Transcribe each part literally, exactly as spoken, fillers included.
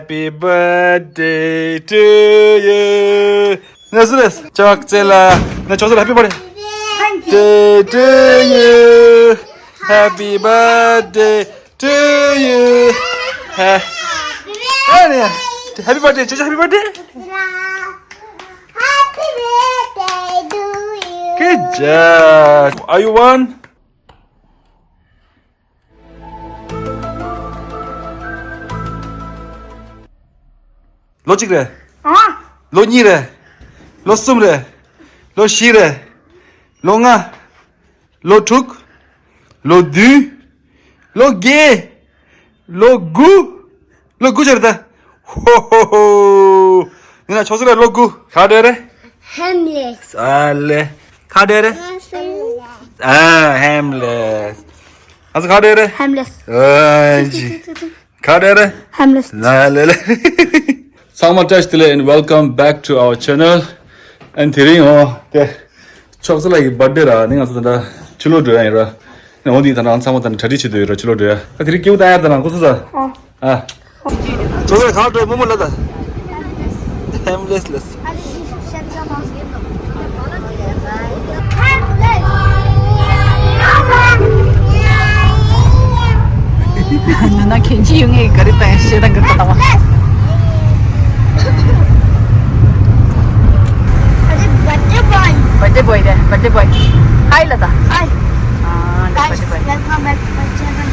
Happy birthday to you. ནས་སུ་རེད། ཅོག་ཙེ་ལ། ནས་ཅོག་ཙེ་ལ། Happy birthday to you. Happy birthday to you. Ha- ཨ་ནི། Happy birthday. ཅོག་ཙེ། Happy birthday. Good job. Are you one? ལོ་གཅིག་རེད། ཨ། ལོ་གཉིས་རེད། ལོ་གསུམ་རེད། ལོ་བཞི་རེད། ལོ་ལྔ། ལོ་དྲུག་ལོ་བདུན། ལོ་བརྒྱད། ལོ་དགུ། ལོ་དགུ་ཆགས་རེད་ད། ཧོ་ཧོ་ཧོ། ཡིན་ན་ཆོག་སེ་རེད། ལོ་དགུ། ག་འདྲ་རེད། Homeless. ཨ་ལེ། ག་འདྲ་རེད། ཨ། Homeless. ཨ་ཙི། ག་འདྲ་རེད། Homeless. ཨ་ཅི། ག་འདྲ་རེད། Homeless. ལ་ལེ་ལེ། ཚང་མ་བཀྲ་ཤིས་བདེ་ལེགས། And welcome back to our channel. And དེ་རིང་འོ་དེ། ཅོག་ཙེ་ལགས་ཀྱི་བར་ཌེ་ར། ནི་ང་ཚོ་ད་ཕྱི་ལོགས་འགྲོ་ཡ་ཡིན་ར། ནི་འོ་འདི་ད་ནང་ཚང་མ་ད་ནི་གྲ་སྒྲིག་བྱེད་དུ་ཡོད་ར། ཕྱི་ལོགས་འགྲོ་ཡ། ཨ་དེ་རིང་སྐྱིད་པོ་བཏང་ཡ། ད་ནང་ཁོ་ཚོ་ས། ཨ། ཨ། ཅོག་ཙེ་གང་འགྲོ་ཡ། མོ་མོ་ལ་ད། Homeless ལ། ནང་ན་གན་ཅི་ཡོད་ངེས་ག་རེ་ད་ཡ། ཤེས་དང་ག་རེ་ད་བ། Birthday boy. Birthday boy རེད། Birthday boy. Hi ལ་ད། Hi. ཨ་ལ། Guys, birthday boy. Welcome back to my channel.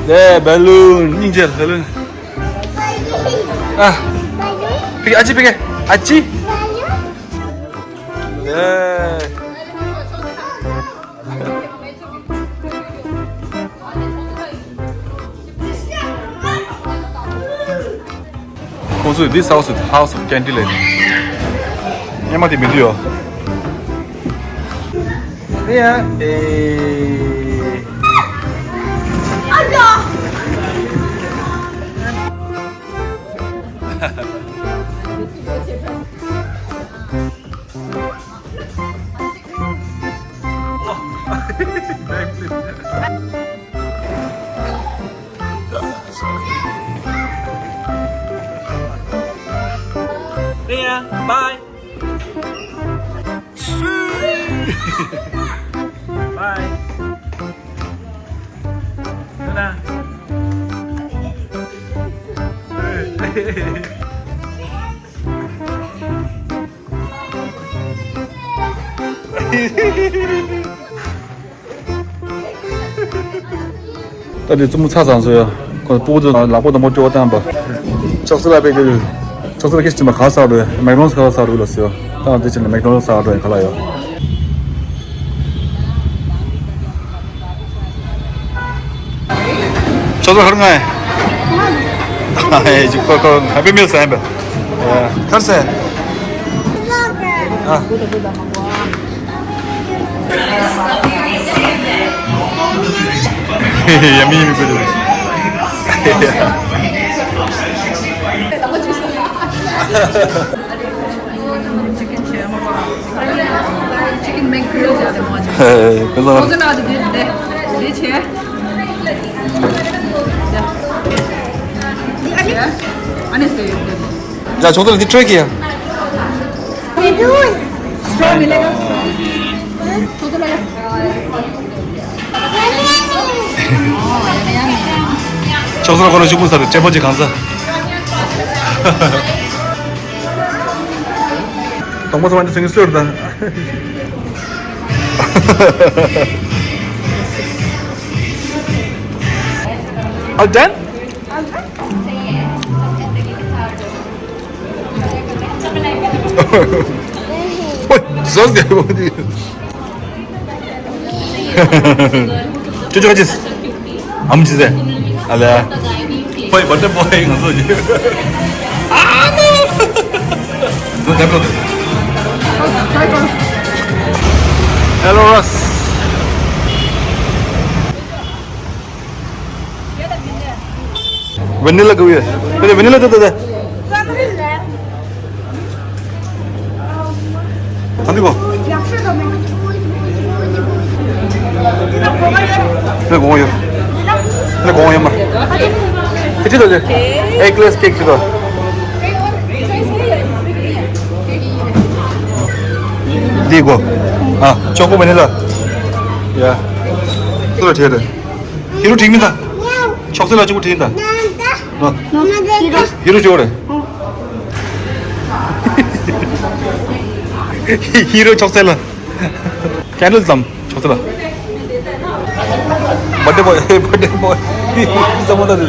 ལས་བལ་ལུན་སྙིང་རྗེ་བལ་ལུན། ཨ། ཕི་ཨ་ཅི་ཕི་ཨ་ཅི། ལས། ཁོང་ཚོས་this house is house of candy ལབ། ཉི་མ་དེ་མི་འདུག་ཡོ། ཨེ་ཡ་ཨེ། See ya. Bye. Bye. Luna. ད་དེ་བཙུན་མོ་ཚ་ཚང་སོ་ཡ། ཁོ་སྤུ་གུ་ཚོ་ལག་པ་དང་པོ་སྐྱོ་བ་བཏང་པ། ཅོག་ཙེ་ལ་པེ་ཀེ། ཅོག་ཙེ་ལ་ཀེ་ཤི་ཅི་མ་ག་ས་རུ། མེག་ནོ་ལི་སི་ག་ས་རུ་ལ་སོ། ད་དེ་ཅི་ན་མེག་ནོ་ལི་སི་ས་རུ་ཡ་ག་ལ་ཡོ། ཅོག་ཙེ་ཧར་ང་ཨེ། ཅི་ཁོ་ཁོ་ཧེ་པི་མིལ་ཟ་ཡིན་པ། ཁར་ཟ། ཨ། ཡ་མི་ཡ་མི་བུ་དུ། Chicken ཆེ་མ་པ། Chicken McGrill བྱ་དེ་མ་ཆེ། ཧེ། ཁོ་ཚོ་ཁོ་ཚོ་ན་དེ་དེ་དེ་ཆེ། ཨ་ནི་སེ་ཡོད་དེ། ཡ། ཅོག་ཙེ་ལ་འདི་ཊི་རའེ་གི་ཡ། Straw མི་ལེ་ག་ཅོག་ཙེ་ལ་ཡ། ཅོག་ཙེ་ཁོ་རང་ཤུག་པོ་ཟ་རེད། ཅེ་པོ་ཅི་གང་ཟ། དང་པོ་ཚོ་བ་འདི་སེང་གེ་གསོལ་དང་། All done? ཨོ། ཟོས་དེ་བོ་འདི། ཅོ་ཅོ་ཅིས། ཨམ་ཅི་ཟེ། ཨ་ལེ། ཧོའི་བར་ཐི་ཌེ་བོའི་ང་ཚོ་ཡིན། ཨ་མ། ང་ཚོ་དེབ་ལོ་དེ། ཧེ་ལོ་རོས། Vanilla གི་ཡོད། དེ་vanilla དེ་དེ་དེ། ད་འདི་གོ། ནི་གོང་ཡོད། ནི་གོང་ཡོད་མ། དེ་ཅི་དོ་ཅི། Eclair cake ཅི་དོ། འདི་གོ། ཨ། choco vanilla། ཡ། དེ་ལ་བྲིས་རེད། ཧི་རོ་དྲིས་མིན་ད། ཕྱོགས་སེ་ལ་གཅིག་པུ་དྲིས་ད། ཨ། ཧི་རོ་ཅོ་རེ། ཧི་རོ་ཕྱོགས་སེ་ལ། ཁེན་ཌལ་ཙམ་ཕྱོགས་སེ་ལ། Birthday boy, hey, birthday boy. བསམ་བློ་ད་དེ།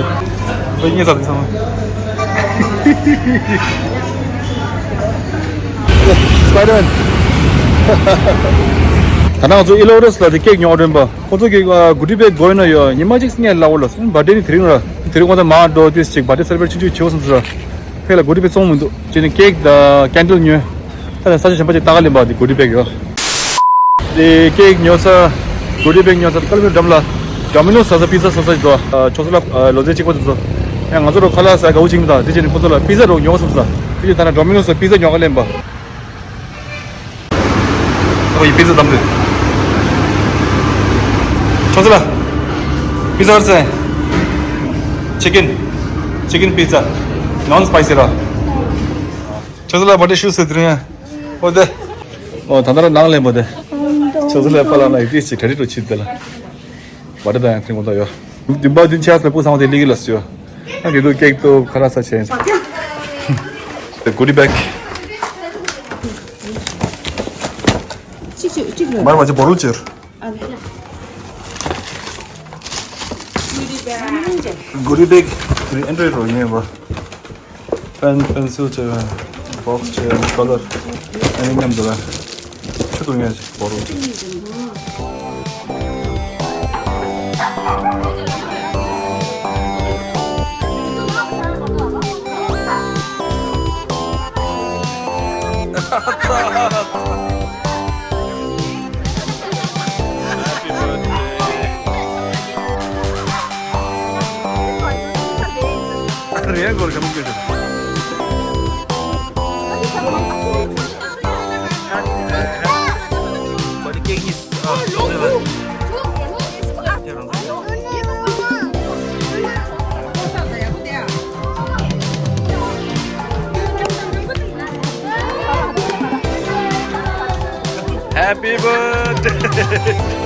བོད་ཉིད་ཚར་དེ་བསམ་བློ། Spider-Man. ད་ནང་ང་ཚོ་ཨི་ལོ་རེས་ལ་དེ་ཀེག་ཉོ་འགྲོ་ཡིན་པ། ཁོ་ཚོ་གི་ཨ་གུ་ཌི་བེག་དགོས་ཡོད་ན་ཡོད། ཉི་མ་གཅིག་སྔོན་ལ་འོ་ལ་སོང་། བར་ཌེ་ནི་དེ་རིང་ར། དེ་རིང་ཁོ་ཚོ་མར་འགྲོ་དུས་ཅིག་བར་ཌེ་སེ་ལེ་བྷི་རེཊ་ཆུང་ཆུང་བྱེད་འོ་སོང་ཟེར་ར། ཁོས་ལ་གུ་ཌི་བེག་བཙོང་མི་འདུག་ཅེས་ནི་ཀེག་དང་ཀེན་ཌལ་ཉོས། ད་ལྟ་ས་ཆ་གཞན་པ་ཅིག་ལྟ་ག་ལེན་པ་དེ་གུ་ཌི་བེག་ཡོད། དེ་ཀེག་ཉོ་ས། གུ་ཌི་བེག་ཉོ་ས་ཀ་ལ་མི་འགྲམ་ལ། ཌོ་མི་ནོ་ས་ས་པི་ཛ་ས་ས་ཞིག་འདུག་ཨ་ཕྱོགས་སུ་ལ་ཨ་ལོ་ཚད་གཅིག་པ་དེ་ཚོ། ཡང་ང་ཚོ་རོ་ཁ་ལག་ཟ་དགའ་བོ་བྱེད་ཀྱི་མི་འདུག་དེ་བྱས་ནི་ཁོ་ཚོ་ལ་པི་ཛ་རོ་ཉོ་སོང་ཟེར། དེ་བྱས་ད་ནི་ཌོ་མི་ནོ་ས་པི་ཛ་ཉོ་ག་ལེན་པ། ཨོ་ཡི་པི་ཛ་དམ་དུ། ཕྱོགས་སུ་ལ། པི་ཛ་ཧཊ་ཟེར། ཅི་ཀིན། ཅི་ཀིན་པི་ཛ། ནོན་སི་པའི་སི་ར། ཕྱོགས་སུ་ལ་བར་ཌེ་ཤུ་ཟེར་དེ་རིང་ཡ། ཨོ་དེ། ཨོ་ད་ནི་ར་ནང་ལེན་པ་དེ། ཕྱོགས་སུ་ལ་ཕ་ལ་ན་ཡི་ཏི་སི་གྲ་རི་རུ་ཆིབས་དེ་ལ། བར་ཌེ་ད་ཡང་ཁྲིམས་ཀོ་ད་ཡོ། དུམ་པ་བདུན་ཆ་ས་ཕུག་སང་བ་དེ་ལི་གི་ལ་སུ་ཡོ། ཨ་དེ་དུ་ཀེག་ཏུ་ཁ་ར་ས་ཆེན། གུ་ཌི་བེག་གཅིག་གཅིག་གཅིག་ལ། མར་མ་ཅི་བོ་རུ་ཅིར། གུ་ཌི་བེག་རི་ཨེན་ཌྲོ་ཡིཌ་རོ་ཉེ་བ། པེན་པེན་སིལ་ཆེ་བ། བོག་སི་ཆེ་བ། ཀ་ལར། ཨ་ནི་མཉམ་དུ་ལ། ཆུ་དུང་ཡ་ཞིག་བོ་རུ་ཅིར། རེད་གོར་གམ་གྱི། Happy birthday.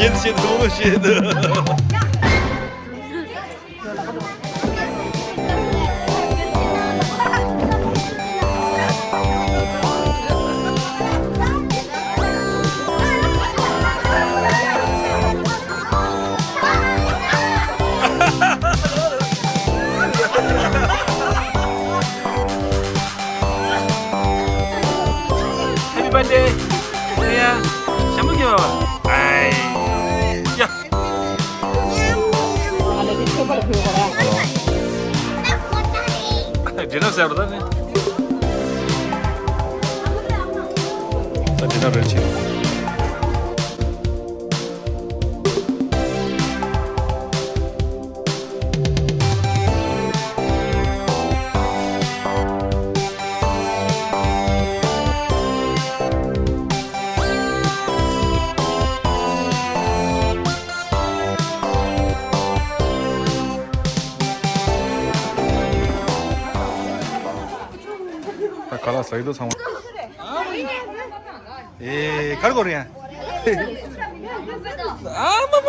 Shit, shit, holy shit. ཡ། ཞྭ་མོ་སྐྱེས་པ། ཨའི། ཡ། འདི་ན་ཟེར་བ་ད་ནི། ད་འདི་ན་རེད་ཆེ། ད་ཁ་ལག་ཟ་ཡི་འདུག་ཚང་མ། ཨེ། གར་གོ་རེད་ཡ། ཨ་མ་མ།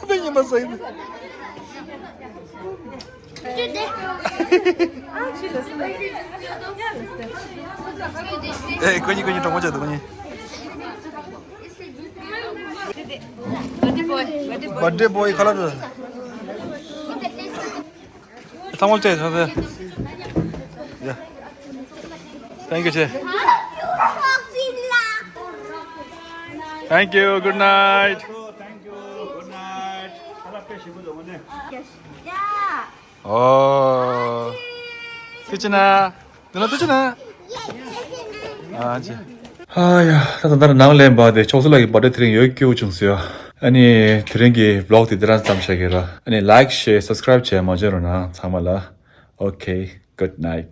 དཔེ་ཉིན་པ་ཟ་ཡི་འདུག་ཨེ། ཁོ་གཉིས་ཁོ་གཉིས་གྲོགས་པོ་བྱས་འདུག་ཁོ་གཉིས། Birthday boy, birthday boy. Birthday boy ཁ་ལག་འདུག་ཚང་མ་བཅས་ཚང་མ། Yeah. Thank you ཆེ། Thank you. Good night. Thank you. Good night. ཁ་ལག་དཔེ་ཞིམ་པོ་འདུག་ཨ་ནི། ཨོ། ཐུགས་རྗེ་གནང་། འདི་ལ་ཐུགས་རྗེ་གནང་། ཨ་ཅེ། ཧ་ཡ། ད་ད་ལྟ་ནང་ལན་པ་དེ་ཕྱོགས་སུ་ལ་གི་བར་ཌེ་དེ་རིང་ཡོད་སྐྱོ་བྱུང་སོང་ཡ། ཨ་ནི་དེ་རིང་གི་བི་ལོག་དེ་འདི་རང་ཙམ་བྱ་གི་ར། ཨ་ནི་ལའིཀ་ཤེར་སབ་སི་ཀ་རའིབ་བྱས་མ་བྱས་རོགས་གནང་ཚང་མ་ལ། Okay. Good night.